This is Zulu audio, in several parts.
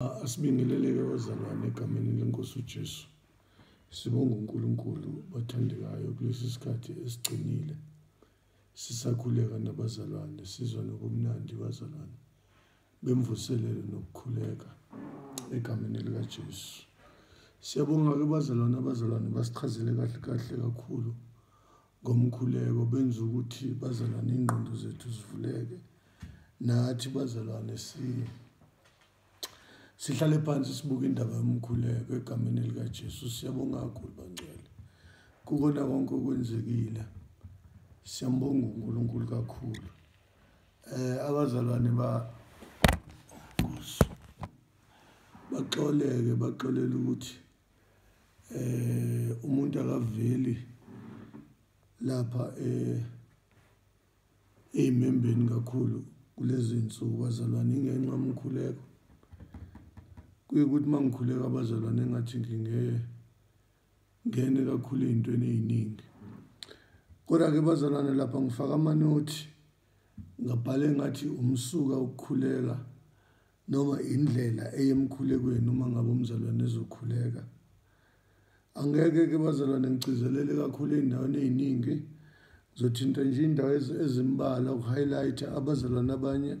Asibingeleleke bazalwane egameni lenkosi uJesu. Sibonga uNkulunkulu bathandekayo kulesi sikhathi esigcinile. Sisakhuleka nabazalwane, sizwa nobumnandi bazalwane bemvuselelo nokukhuleka egameni likaJesu. Siyabonga ke bazalwane, abazalwane basichazele kahle kahle kakhulu ngomkhuleko, benza ukuthi bazalwane ingqondo zethu zivuleke. Nathi bazalwane sihlale phansi sibuke indaba yomkhuleko egameni likaJesu. Siyabonga kakhulu bangcwele kukona konke okwenzekile. Siyambonga uNkulunkulu kakhulu. Abazalwane ba baxoleke, baxolela ukuthi umuntu akaveli lapha eyimembeni kakhulu kulezi insuku bazalwane, ingenxa yomkhuleko. Kuyikuthi mangikhuleka abazalwane engathi ngingene kakhulu ey'ntweni ey'ningi. Kodwa-ke bazalwane lapha ngifaka amanothi, ngabhala engathi umsuka ukukhuleka noma indlela eyemkhulekweni uma ngabe umzalwane ezokhuleka. Angeke-ke bazalwane ngigcizelele kakhulu ey'ndaweni ey'ningi, ngizothinta nje iy'ndawo ezimbalwa uku-highlight-a. Abazalwane abanye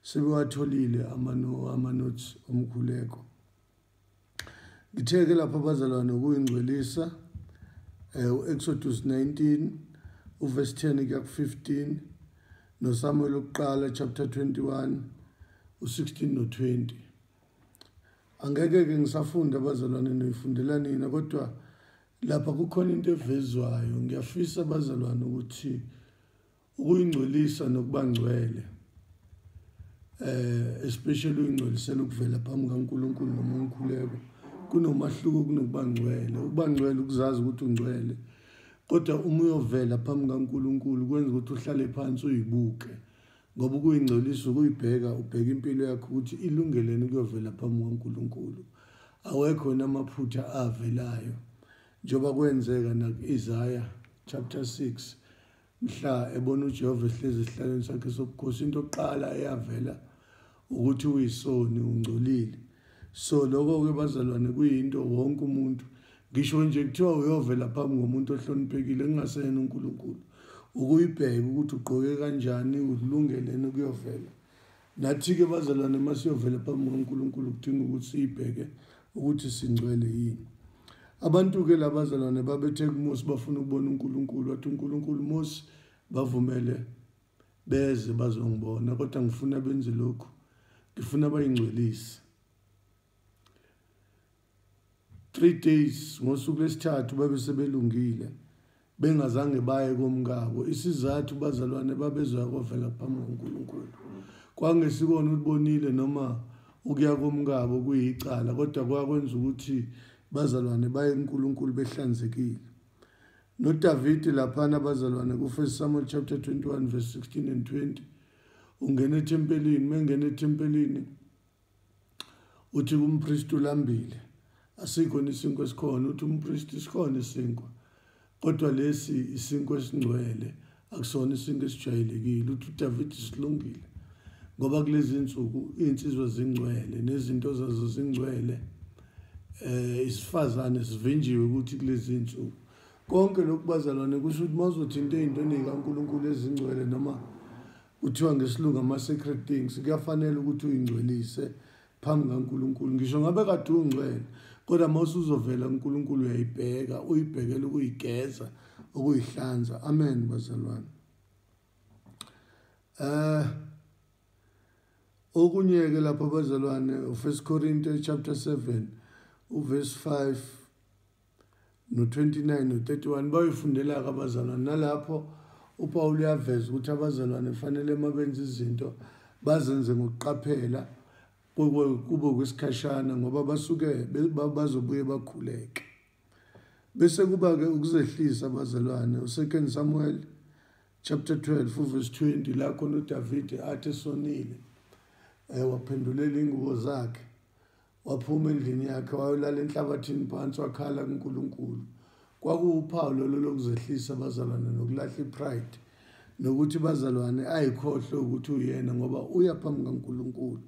sebewatholile ama-notes omkhuleko. Ngithe-ke lapha abazalwane ukuyingcwelisa, u-Exodus 19 uverse 10 kuya ku-15, noSamuel wokuqala chapter 21 u-16 no-20. Angeke-ke ngisafunda abazalwane, noyifundela nina, kodwa lapha kukhona into evezwayo. Ngiyafisa abazalwane ukuthi ukuyingcwelisa nokuba ngcwele, especially uyingcwelisela ukuvela phambi kaNkulunkulu noma umkhuleko, kunomahluko kunokuba ngcwele. Ukuba ngcwele ukuzazi ukuthi ungcwele, kodwa uma uyovela phambi kaNkulunkulu kwenza ukuthi uhlale phansi uyibuke, ngoba ukuyingcwelisa ukuyibheka, ubheka impilo yakho ukuthi ilungeleni ukuyovela phambi kaNkulunkulu. Awekho namaphutha avelayo, njengoba kwenzeka naku-Isaya chapter 6 mhla ebona uJehova ehlezi esihlalweni sakhe sobukhosi, into yokuqala eyavela ukuthi uyisoni, ungcolile. So lokho-ke bazalwane kuyinto wonke umuntu, ngisho nje kuthiwa uyovela phambi ngomuntu ohloniphekile kungaseyena uNkulunkulu, ukuyibheka ukuthi ugqoke kanjani, ulungeleni ukuyovela. Nathi-ke bazalwane masiyovela phambi kaNkulunkulu kudinga ukuthi siyibheke ukuthi singcwele yini. Abantu-ke labazalwane babethe kuMose bafuna ukubona uNkulunkulu, wathi uNkulunkulu, Mose bavumele beze bazongibona, kodwa ngifuna benze lokhu, ngifuna bayingcwelise. 3 days ngosuku lesithathu babe sebelungile, bengazange baye komkabo. Isizathu bazalwane babezoya kovela phambi kaNkulunkulu, kwangesikona ukubonile noma ukuya komkabo kuyicala, kodwa kwakwenza ukuthi bazalwane baye kuNkulunkulu behlanzekile. NoDavid laphana bazalwane ku-1 Samuel chapter 21 verse 16 and 20, ungena ethempelini. Mengena ethempelini uthi kumpristi ulambile, asikhona isinkwa esikhona. Uthi umpristi sikhona isinkwa, kodwa lesi isinkwa esingcwele, akusona isinkwa esijwayelekile. Uthi uDavid silungile, ngoba kulezi insuku iy'nsizwa zingcwele nezinto zazo zingcwele, isifazane sivinjiwe ukuthi kulezi insuku. Konke lokhu bazalwane kusho ukuthi mawuzothinta ey'ntweni ey'kaNkulunkulu ezingcwele, noma kuthiwa ngesilungu ama-sacred things, kuyafanele ukuthi uyingcwelise phambi kaNkulunkulu. Ngisho ngabe kade ungcwele, kodwa mawusuzovela kuNkulunkulu uyayibheka, uyibhekela ukuyigeza, ukuyihlanza. Amen bazalwane. Okunye-ke lapha bazalwane, u-1 Corinthians chapter 7 uverse 5 no-29 no-31, bayifundela-ke abazalwane. Nalapho uPaul uyaveza ukuthi abazalwane kufanele uma benza izinto bazenze ngokuqaphela, kube kwesikhashana, ngoba basuke bazobuye bakhuleke. Bese kuba-ke ukuzehlisa abazalwane, u-2 Samuel chapter 12 uverse 20, la khona uDavid athi esonile, waphendulela ingubo zakhe, waphuma endlini yakhe wayolala enhlabathini phansi, wakhala kuNkulunkulu. Kwakuwuphawu lolo lokuzehlisa abazalwane nokulahla ipride, nokuthi bazalwane ayikhohlwe ukuthi uyena, ngoba uya phambi kaNkulunkulu.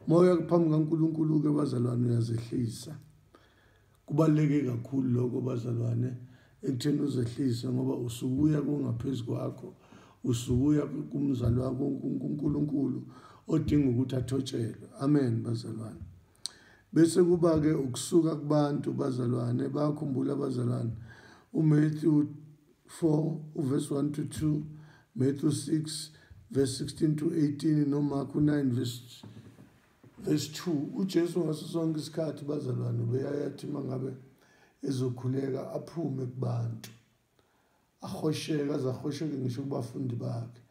Uma uya phambi kaNkulunkulu-ke bazalwane, uyazehlisa. Kubaluleke kakhulu lokho bazalwane, ekutheni uzehlise, ngoba usukuya kongaphezu kwakho, usukuya kumzali wakho uNkulunkulu odinga ukuthi athotshelwe. Amen bazalwane. Bese kuba-ke ukusuka kubantu bazalwane. Bayakhumbula bazalwane uMatthew 4 uverse 1 to 2, Matthew 6 verse 16 to 18, noMark 9 verse 2. UJesu ngaso sonke isikhathi bazalwane ubeyayathi mangabe ezokhuleka aphume kubantu, ahosheke, aze ahosheke ngisho kubafundi bakhe.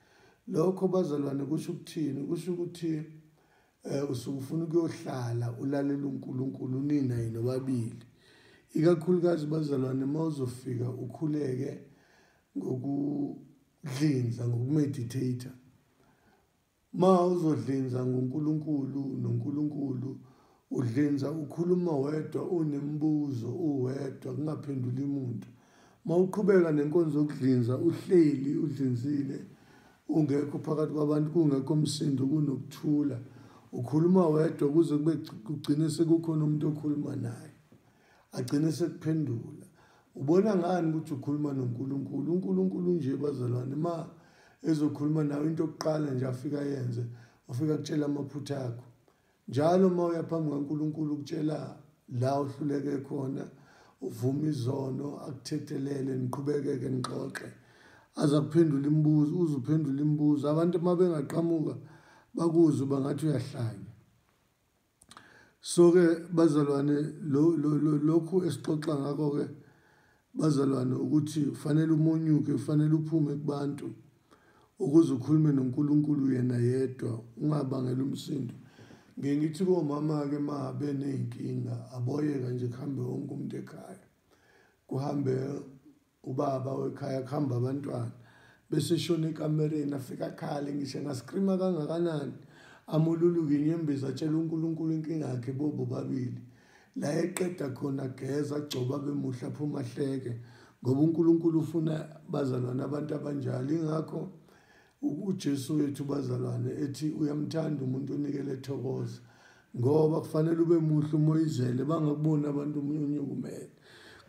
Lokho bazalwane kusho ukuthini? Kusho ukuthi usuke ufuna ukuyohlala ulalela uNkulunkulu nina yini nobabili. Ikakhulukazi bazalwane uma uzofika ukhuleke ngokudlinza, ngokumeditate. Ma uzodlinza ngoNkulunkulu noNkulunkulu, udlinza ukhuluma wedwa, unembuzo uwedwa, kungaphenduli umuntu. Ma uqhubeka nenkonzo yokudlinza uhleli udlinzile, ungekho phakathi kwabantu, kungekho umsindo, kunokuthula, ukhuluma wedwa kuze kube kugcine sekukhona umuntu okhuluma naye, agcine sekuphendula. Ubona ngani ukuthi ukhuluma noNkulunkulu? UNkulunkulu nje bazalwane ma ezokhuluma nawe, into yokuqala nje afika yenze, ufika kutshela amaphutha akho. Njalo uma uya phambi kaNkulunkulu ukutshela la ohluleke khona, uvuma izono, akuthethelele, niqhubekeke nixoxe, aze kuphendula imibuzo, uze uphendule imibuzo. Abantu uma bengaqhamuka bakuzwe bangathi uyahlanya. So-ke bazalwane, lokhu esixoxa ngakho-ke bazalwane, ukuthi kufanele umonyuke, kufanele uphume kubantu ukuze ukhulume noNkulunkulu yena yedwa, ungabangeli umsindo. Ngike ngithi komama-ke ma beney'nkinga, aboyeka nje kuhambe wonke umuntu ekhaya, kuhambe ubaba wekhaya, kuhambe abantwana, bese eshona ekamereni, afike akhale ngisho engaskrima kangakanani, amululuke inyembezi, atshele uNkulunkulu inkinga yakhe bo bobabili. La eqeda khona ageza, agcoba, abe muhle, aphume ahleke, ngoba uNkulunkulu ufuna bazalwane abantu abanjalo. Ingakho uJesu wethu bazalwane ethi uyamthanda umuntu onikele ethokoza, ngoba kufanele ube muhle umoyizele, bangakuboni abantu unyukumele.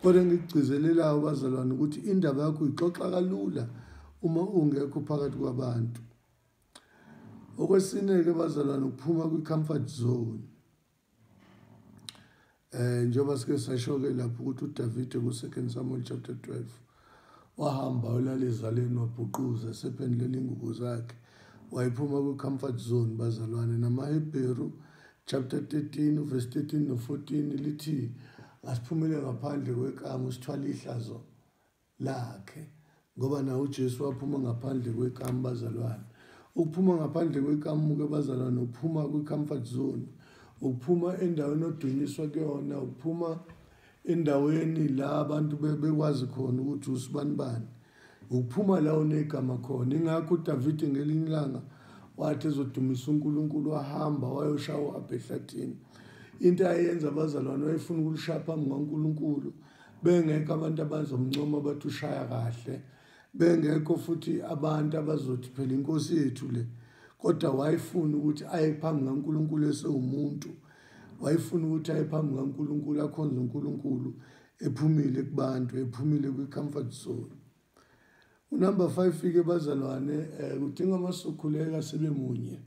Kodwa engikugcizelelayo bazalwane ukuthi indaba yakho uyixoxa kalula uma ungekho phakathi kwabantu. Okwesine-ke bazalwane, ukuphuma kwi-comfort zone. Njengoba sike sasho-ke lapho ukuthi uDavide ku-2 Samuel chapter 12 wahamba walala ezaleni, wabhuquza sephendulela ingubo zakhe, wayiphuma kwi-comfort zone bazalwane. NamaHebheru chapter 13 verse 13 no-14 lithi asiphumele ngaphandle kwekamu sithwale ihlazo lakhe, ngoba nawo uJesu waphuma ngaphandle kwekamu bazalwane. Ukuphuma ngaphandle kwekamu-ke bazalwane, ukuphuma kwi-comfort zone, ukuphuma endaweni odunyiswa kuyona, ukuphuma endaweni la abantu bekwazi khona ukuthi usibanibani, ukuphuma la unegama khona. Ingakho uDavide ngelinye ilanga wathi ezodumisa uNkulunkulu, wahamba wayoshaya u-Abha ehlathini. Into ayenza abazalwane, wayefuna ukulishaya phambi kaNkulunkulu, bengekho abantu abazomncoma bathi ushaya kahle, bengekho futhi abantu abazothi phela inkosi yethu le, kodwa wayefuna ukuthi aye phambi kaNkulunkulu esewumuntu. Wayefuna ukuthi aye phambi kaNkulunkulu, akhonze uNkulunkulu ephumile kubantu, ephumile kwi-comfort zone. Unumber 5 ke bazalwane, kudinga masukhuleka sibe munye.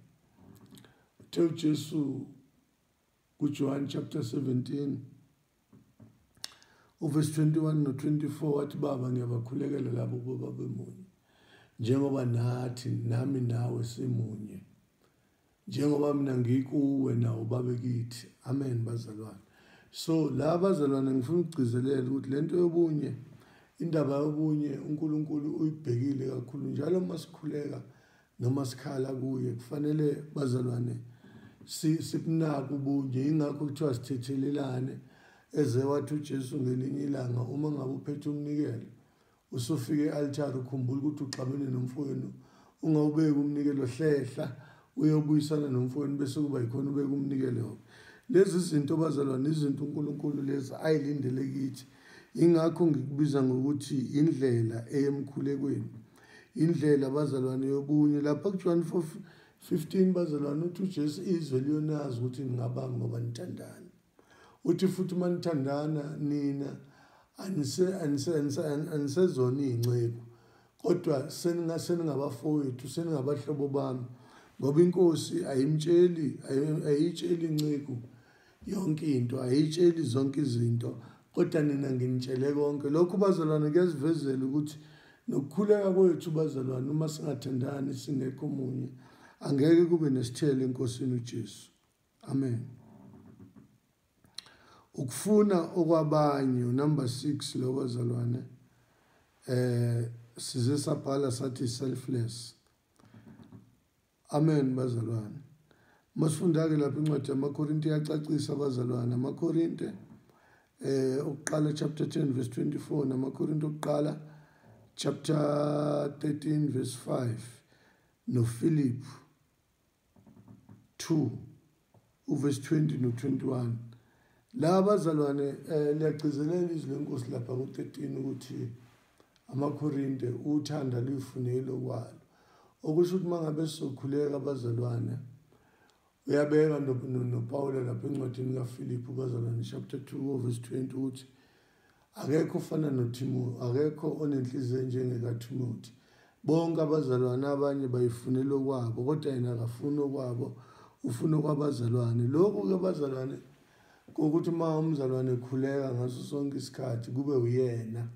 Uthe uJesu kuJohn chapter 17 uverse 21 no-24, wathi, "Baba, ngiyabakhulekela labo ukuba babe munye njengoba nathi, nami nawe simunye, njengoba mina ngikuwe nawo babe kithi." Amen bazalwane. So la bazalwane ngifuna ukugcizelela ukuthi lento yobunye, indaba yobunye, uNkulunkulu uyibhekile kakhulu. Njalo uma sikhuleka noma sikhala kuye, kufanele bazalwane sibunake ubunye. Ingakho kuthiwa sithethelelane, eze wathi uJesu ngelinye ilanga, uma ngabe uphethe umnikelo, usufika e-altare, ukhumbula ukuthi uxabene nomfowenu, ungawubeki umnikelo, hlehla uyobuyisana nomfowenu, bese kuba yikhona ubeka umnikelo. Lezi zinto bazalwane, izinto uNkulunkulu lezi ayilindele kithi. Ingakho ngikubiza ngokuthi indlela eyemkhulekweni, indlela bazalwane yobunye. Lapha kuJohn 15 bazalwane uthi uJesu izwe liyonazi ukuthi ningabami ngoba nithandana. Uthi futhi uma nithandana nina anisezona iy'nceku, kodwa seningabafowethu, seningabahlobo bami, ngoba inkosi ayimtsheli, ayitsheli inceku yonke into, ayitsheli zonke izinto, kodwa nina nginitshele konke. Lokhu bazalwane kuyasivezela ukuthi nokukhuleka kwethu bazalwane uma singathandani singekho munye angeke kube nesithelo enkosini uJesu. Amen. Ukufuna okwabanye, number 6 lo bazalwane, size sabhala sathi selfless. Amen bazalwane. Masifunda-ke lapha incwadi yamaKorinte iyacacisa bazalwane. AmaKorinte okuqala chapter 10 verse 24 namaKorinte okuqala chapter 13 verse 5 noFilip 2 uverse 20 no21. La bazalwane liyagcizelela izwi lenkosi lapha ku-13 ukuthi amaKorinte uthanda luyifunele okwalo. Okusho ukuthi mangabe sizokhuleka bazalwane, uyabeka noPawula lapha encwadini kaFilipi bazalwane chapter 2 verse 20 ukuthi akekho ofana noThimothi, akekho onenhliziyo njengekaThimothi. Bonke abazalwane abanye bayifunela okwabo, kodwa yena akafuni okwabo, ufuna okwabazalwane. Lokhu-ke bazalwane kokuthi uma umzalwane ekhuleka ngaso sonke isikhathi kube uyena,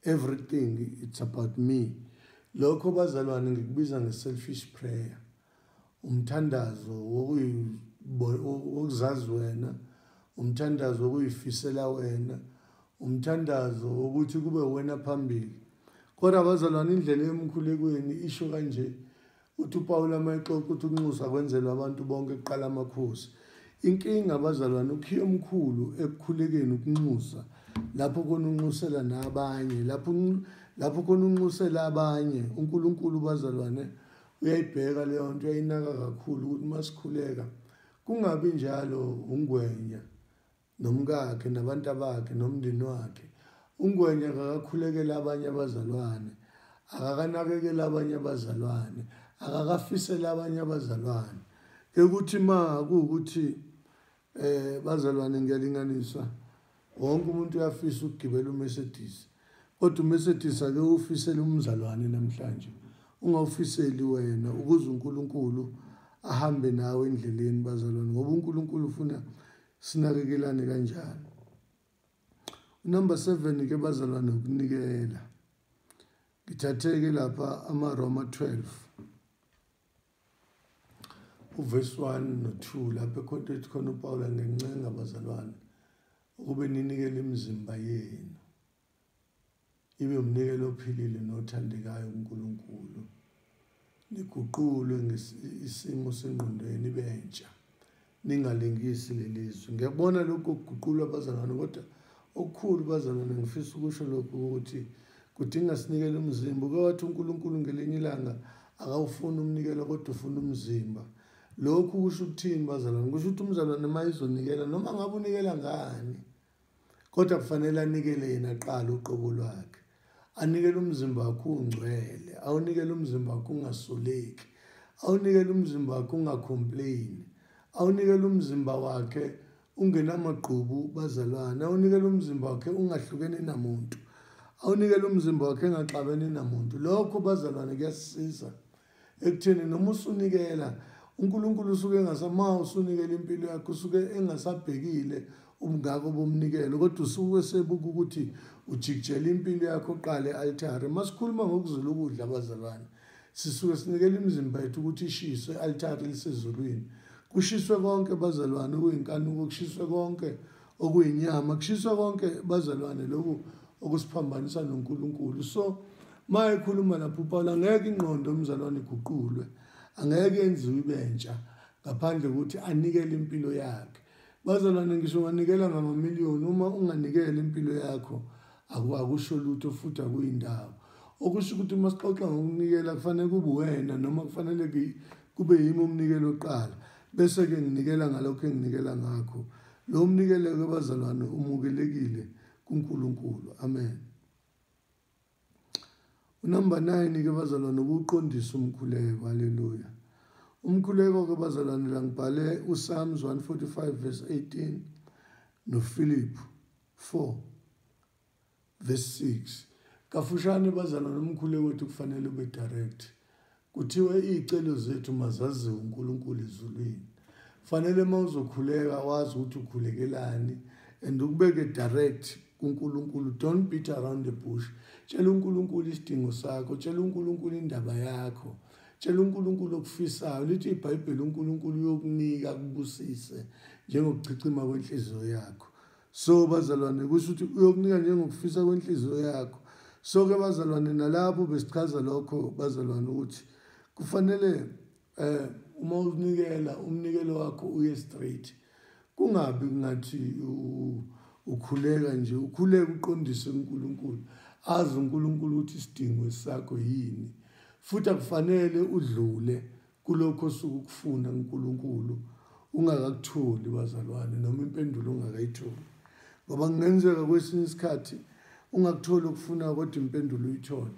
everything it's about me. Lokho bazalwane ngikubiza nge-selfish prayer, umthandazo wokuzazi wena, umthandazo wokuyifisela wena, umthandazo wokuthi kube wena phambili. Kodwa bazalwane indlela emkhulekweni isho kanje, uthi uPawula mayexoxa ukuthi ukunxusa kwenzelwa abantu bonke kuqala amakhosi. Inkinga bazalwane ukhiye omkhulu ekukhulekeni ukunxusa, lapho khona unxusela nabanye, lapho khona unxusela abanye. uNkulunkulu bazalwane uyayibheka leyo nto, uyayinaka kakhulu ukuthi masikhuleka kungabi njalo uNgwenya nomkakhe nabantu abakhe nomndeni wakhe. uNgwenya akakakhulekela abanye abazalwane, akakanakekela abanye abazalwane, akakafisela abanye abazalwane. Ukuthi ma kuwukuthi bazalwane ngiyalinganiswa, wonke umuntu uyafisa ukugibela uMercedes, kodwa uMercedes ake ufisele umzalwane namhlanje, ungawufiseli wena, ukuze uNkulunkulu ahambe nawe endleleni bazalwane, ngoba uNkulunkulu ufuna sinakekelane kanjalo. Number 7 ke bazalwane ukunikela. Ngithatheke lapha amaRoma 12 uverse 1 no2 lapho ekhona khona uPawula ngencenga bazalwane ukube ninikele imizimba yenu ibe umnikelo ophilile nothandekayo kuNkulunkulu, niguqulwe ngesimo sengqondweni ibe entsha, ningalingisi lelizwe. Ngiyabona lokhu okuguqulwa bazalwane, kodwa okukhulu bazalwane ngifisa ukusho lokhu ukuthi kudinga sinikele umzimba. Uke wathi uNkulunkulu ngelinye ilanga akawufuni umnikelo kodwa ufuna umzimba. Lokhu kusho ukuthini bazalwane? Kusho ukuthi umzalwane uma ezonikela, noma ngabe unikela ngani, kodwa kufanele anikele yena aqala uqobo lwakhe, anikele umzimba wakhe ungcwele, awunikele umzimba wakhe ungasoleki, awunikele umzimba wakhe ungacomplain, awunikele umzimba wakhe ungenamagqubu bazalwane, awunikele umzimba wakhe ungahlukene namuntu, awunikele umzimba wakhe engaxabene namuntu. Lokho bazalwane kuyasisiza ekutheni noma usunikela uNkulunkulu usuke engasama usunikela impilo yakho, usuke engasabhekile ubungako bomnikelo, kodwa usuke sebuka ukuthi ujikijela impilo yakho oqale e-altare. Masikhuluma ngokuzula ukudla bazalwane, sisuke sinikela imizimba yethu ukuthi ishiswe e-altare elisezulwini. Kushiswe konke bazalwane okuyinkanuko, kushiswe konke okuyinyama, kushiswe konke bazalwane lokhu okusiphambanisa noNkulunkulu. So ma ekhuluma lapho uPawula, angeke ingqondo umzalwane iguqulwe, angeke yenziwe ibentsha ngaphandle kokuthi anikele impilo yakhe. Bazalwane ngisho unganikela ngamamiliyoni, uma unganikela impilo yakho akusho lutho futhi akuyindawo. Okusho ukuthi uma sixoxa ngokunikela kufanele kube wena, noma kufanele kube yimi umnikelo oqala, bese-ke nginikela ngalokho enginikela ngakho. Lo mnikelo-ke bazalwane umukelekile kuNkulunkulu. Amen. Unumber 9 ke bazalwane ukuqondisa umkhuleko. Haleluya. Umkhuleko ke bazalwane la ngibhale uPsalms 145 verse 18 noPhilip 4 verse 6. Kafushane bazalwane, umkhuleko wethu kufanele ube direct. Kuthiwe iy'celo zethu mazaziwe uNkulunkulu ezulwini. Fanele uma uzokhuleka wazi ukuthi ukhulekelani and ukubeke direct kuNkulunkulu. Don't beat around the bush. Tshela uNkulunkulu isidingo sakho, tshela uNkulunkulu indaba yakho, tshela uNkulunkulu okufisayo. Lithi iBhayibheli uNkulunkulu uyokunika akubusise njengokuchichima kwenhliziyo yakho. So bazalwane, kusho ukuthi uyokunika njengokufisa kwenhliziyo yakho. So ke bazalwane, nalapho besichaza lokho bazalwane ukuthi kufanele uma uzinikela umnikelo wakho uye straight, kungabi ngathi ukhuleka nje, ukhuleka uqondise uNkulunkulu, azi uNkulunkulu ukuthi isidingo sakho yini. Futhi akufanele udlule kulokho osuke ukufuna uNkulunkulu ungakakutholi bazalwane, noma impendulo ungakayitholi, ngoba kungenzeka kwesinye isikhathi ungakutholi okufuna kodwa impendulo uyithole,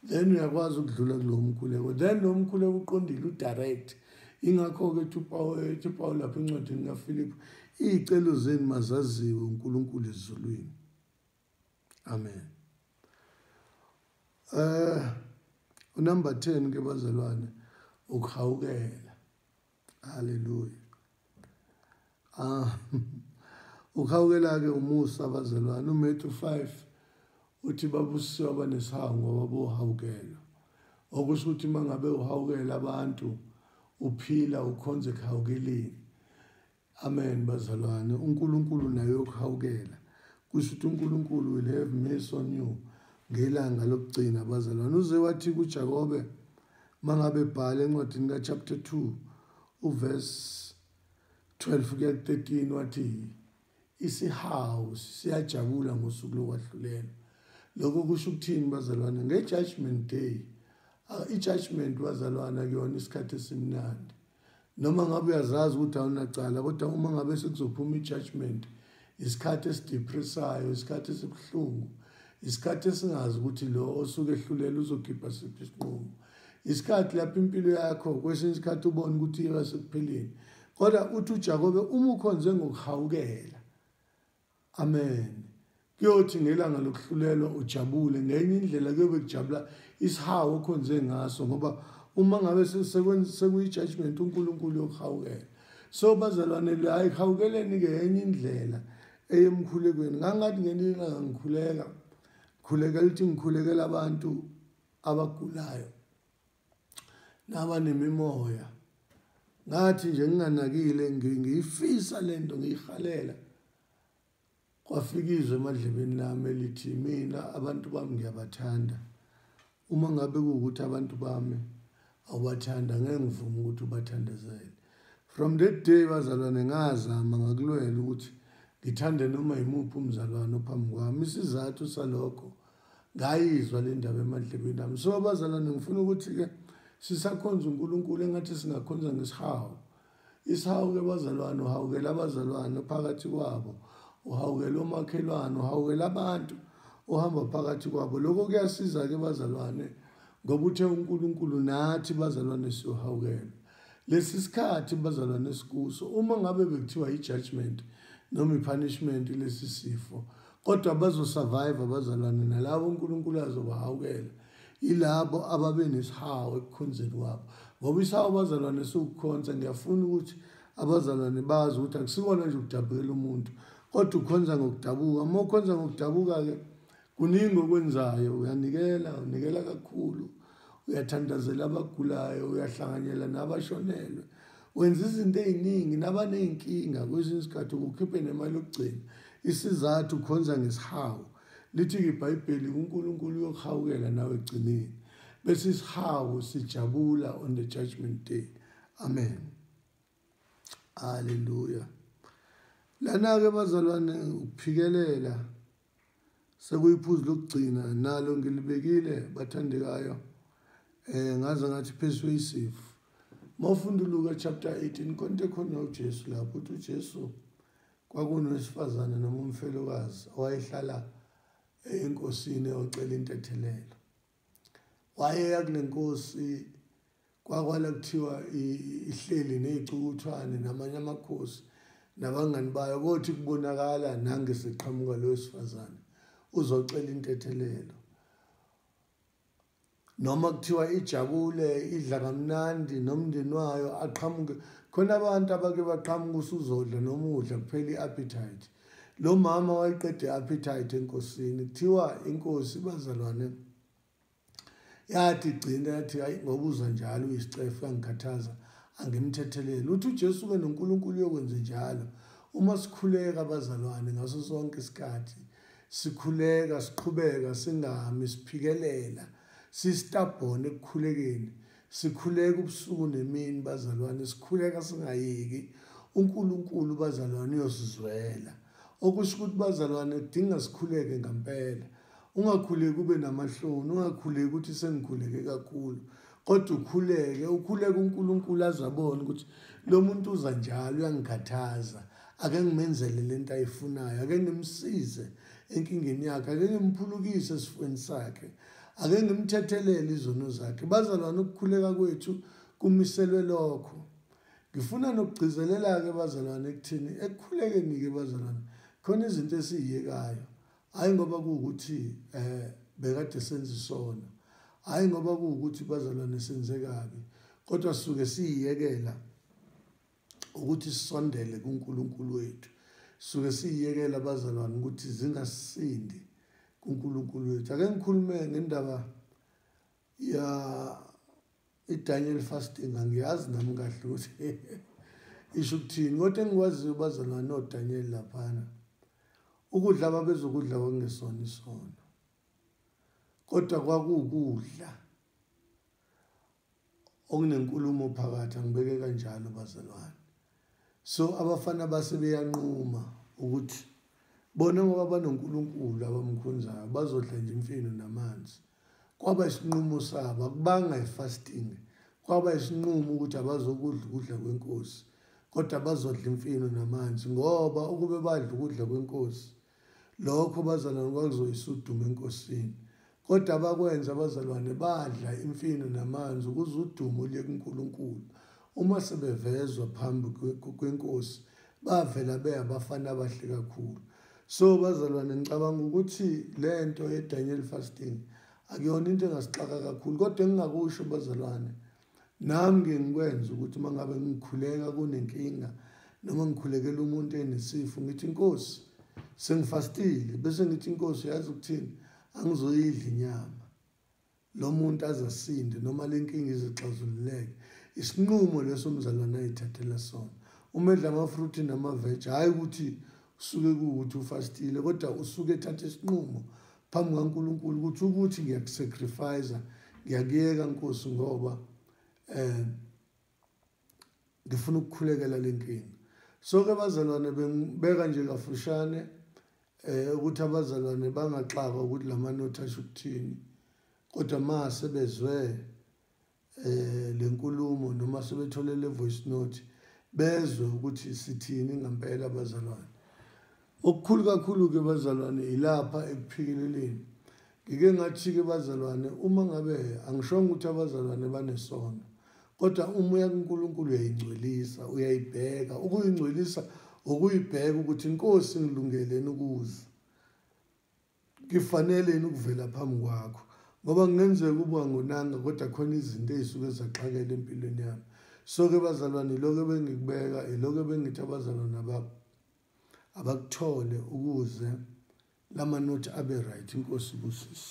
then uyakwazi ukudlula kulowo mkhuleko, then lo mkhuleko uqondile, udirect. Ingakho-ke ethi uPaul lapha encwadini kaFiliphu, iy'celo zenu mazaziwe uNkulunkulu ezulwini. Amen. Unumber 10 ke bazalwane, ukuhawukela. Haleluya. Ukuhawukela ke umusa bazalwane. uMatthew 5 uthi babusisiwe abanesihawu ngoba bohawukelwa. Okusho ukuthi uma ngabe uhawukela abantu, uphila ukhonze ekuhawukeleni. Amen bazalwane. uNkulunkulu naye ukuhawukela. Kusho ukuthi uNkulunkulu will have mercy on you ngelanga lokugcina bazalwane. Uze wathi kuJakobe mangabe ebhala encwadini ka-chapter 2 uverse 12 kuya ku-13, wathi isihawu siyajabula ngosuku lokwahlulela. Lokho kusho ukuthini bazalwane? Nge-judgment day, i-judgment bazalwane akuyona isikhathi esimnandi. Noma ngabe uyazazi ukuthi awunacala, kodwa uma ngabe sekuzophuma i-judgment, isikhathi esidepressayo, isikhathi esibuhlungu, isikhathi esingazi ukuthi lo osuke ehlulela uzokhipha siphi isinqumo, isikhathi lapho impilo yakho kwesinye isikhathi ubone ukuthi iba sekupheleni. Kodwa uthi uJakobe uma ukhonze ngokuhawukela, amen, kuyothi ngelanga lokuhlulelwa ujabule. Ngenye indlela kuyobe kujabula isihawu okhonze ngaso, ngoba uma ngabe sekuyi-judgment uNkulunkulu yokuhawukela. So bazalwane, hayi, hawukeleni-ke enye indlela eyemkhulekweni. Ngangathi ngelinye ilanga ngikhuleka, ngikhulekela ukuthi ngikhulekela abantu abagulayo nabanemimoya. Ngathi nje nginganakile, ngiyifisa lento, ngiyihalela, kwafika izwi emadlebeni lami elithi mina abantu bami ngiyabathanda. Uma ngabe kuwukuthi abantu bami awubathanda, ngeke ngivume ukuthi ubathandazele. From that day bazalwane, ngazama ngakulwela ukuthi ngithande noma yimuphi umzalwane ophambi kwami. Isizathu salokho, ngayizwa le ndaba emadlebeni ami. So bazalwane, ngifuna ukuthi-ke sisakhonza uNkulunkulu engathi singakhonza ngesihawu. Isihawu-ke bazalwane, uhawukela abazalwane phakathi kwabo, uhawukela omakhelwane, uhawukela abantu ohamba phakathi kwabo. Lokho kuyasiza-ke bazalwane, ngoba uthe uNkulunkulu nathi bazalwane siyohawukela. Lesi sikhathi bazalwane esikuso, uma ngabe bekuthiwa i-judgment noma i-punishment lesi sifo, kodwa bazosurvive abazalwane nalabo uNkulunkulu azobahawukela, yilabo ababe nesihawu ekukhonzeni kwabo. Ngoba isihawu bazalwane siwukukhonza. Ngiyafuna ukuthi abazalwane bazi ukuthi akusikona nje ukudabukela umuntu, kodwa ukhonza ngokudabuka. Uma ukhonza ngokudabuka-ke kuningi okwenzayo, uyanikela, unikela kakhulu, uyathandazela abagulayo, uyahlanganyela nabashonelwe, wenza izinto ey'ningi nabaney'nkinga, kwesinye isikhathi ukukhiphe nemali yokugcina. Isizathu, ukhonza ngesihawu. Lithi-ke iBhayibheli uNkulunkulu uyokuhawukela nawe ekugcineni, bese isihawu sijabula on the judgment day. Amen, haleluya. Lana-ke bazalwane, ukuphikelela sekuyiphuzu lokugcina, nalo ngilibekile bathandekayo, ngaze ngathi persuasive. Mawufunda uLuka chapter 18, konke khona uJesu lapho uthi uJesu kwakunowesifazane noma umfelokazi owayehlala enkosini eyocela intethelelo. Wayeya kule nkosi Kwakwala kuthiwa ihleli nezicukuthwane namanye amakhosi nabangani bayo, kothi kubonakala nange seqhamuka lo wesifazane uzocela intethelelo. Noma kuthiwa ijabule idla kamnandi nomndeni wayo, aqhamuke khona abantu abake baqhamuka usuzodla noma udla kuphela i-appetite. Lo mama wayiqeda i-appetite enkosini. Kuthiwa inkosi bazalwane yathi igcina yathi hayi ngoba uza njalo uyisicefe uyangikhathaza, angimthethelele. Uthi uJesu-ke noNkulunkulu uyokwenza njalo. Uma sikhuleka bazalwane ngaso sonke isikhathi, sikhuleka siqhubeka singami, siphikelela, sistabhone ekukhulekeni, sikhuleka ubusuku nemini bazalwane, sikhuleka singayeki, uNkulunkulu bazalwane uyosizwela. Okusho ukuthi bazalwane kudinga sikhuleke ngempela. Ungakhuleki ube namahloni, ungakhuleki ukuthi sengikhuleke kakhulu, kodwa ukhuleke, ukhuleke uNkulunkulu azabone ukuthi lo muntu uza njalo uyangikhathaza, ake ngimenzele lento ayifunayo, ake ngimsize enkingeni yakhe, ake ngimphulukise esifweni sakhe, ake ngimthethelele izono zakhe. Bazalwane, ukukhuleka kwethu kumiselwe lokho. Ngifuna nokugcizelela-ke bazalwane ekuthini ekukhulekeni-ke bazalwane khona izinto esiyiyekayo, hhayi ngoba kuwukuthi bekade senza isono, hhayi ngoba kuwukuthi bazalwane senze kabi, kodwa sisuke siyiyekela ukuthi sisondele kuNkulunkulu wethu. Sisuke siyiyekela bazalwane ukuthi zingasindi kuNkulunkulu wethu. Ake ngikhulume ngendaba ya iDaniel fasting. Angiyazi nami kahle ukuthi isho ukuthini, kodwa engikwaziyo bazalwane noDaniel laphana, ukudla ababezokudla kwakungesona isono, kodwa kwakuwukudla okunenkulumo phakathi, angibeke kanjalo bazalwane. So abafana base beyanquma ukuthi bona ngoba banoNkulunkulu abamkhonzayo bazodla nje imfino namanzi. Kwaba isinqumo sabo, akubanga ifasting, kwaba isinqumo ukuthi abazokudla ukudla kwenkosi, kodwa bazodla imfino namanzi, ngoba ukube badla ukudla kwenkosi lokho bazalwane kwakuzoyisa udumo enkosini. Kodwa abakwenza abazalwane badla imfino namanzi ukuze udumo luye kuNkulunkulu. Uma sebevezwa phambi kwenkosi bavela beyabafana abahle kakhulu. So bazalwane, ngicabanga ukuthi lento ye-Daniel fasting akuyona into engasixaka kakhulu, kodwa engingakusho bazalwane, nami ngike ngikwenze ukuthi uma ngabe ngikhuleka kunenkinga noma ngikhulekela umuntu enesifo, ngithi inkosi sengifastile, bese ngithi inkosi yazi ukuthini, angizoyidla inyama, lo muntu azasinde noma le nkinga izixazululeke. Isinqumo leso umzalwane ayithathela sona. Uma edla amafruthi namaveji, hhayi ukuthi usuke kuwukuthi ufastile, kodwa usuke ethatha isinqumo phambi kukaNkulunkulu ukuthi ngiyakusacrifice, ngiyakuyeka Nkosi ngoba ngifuna ukukhulekela le nkinga. So ke bazalwane, bengibeka nje kafushane ukuthi abazalwane bangaxakwa ukuthi lamanothi asho ukuthini, kodwa mase bezwe lenkulumo noma sebethole le voice note bezwe ukuthi sithini ngempela bazalwane. Okukhulu kakhulu ke bazalwane ilapha ekuphikeleleni. Ngike ngathi ke bazalwane, uma ngabe angishongo ukuthi abazalwane banesono, kodwa uma uya kuNkulunkulu uyayingcwelisa, uyayibheka. Ukuyingcwelisa ukuyibheka ukuthi inkosi ngilungeleni ukuza, ngifanele ukuvela phambi kwakho, ngoba kungenzeka uba ngonanga kodwa khona izinto ezisuke zaxakela empilweni yami. So ke bazalwane, ilokho bengikubeka, ilokho bengithi abazalwane abakuthole ukuze lamanothi abe right. Inkosi ibusise.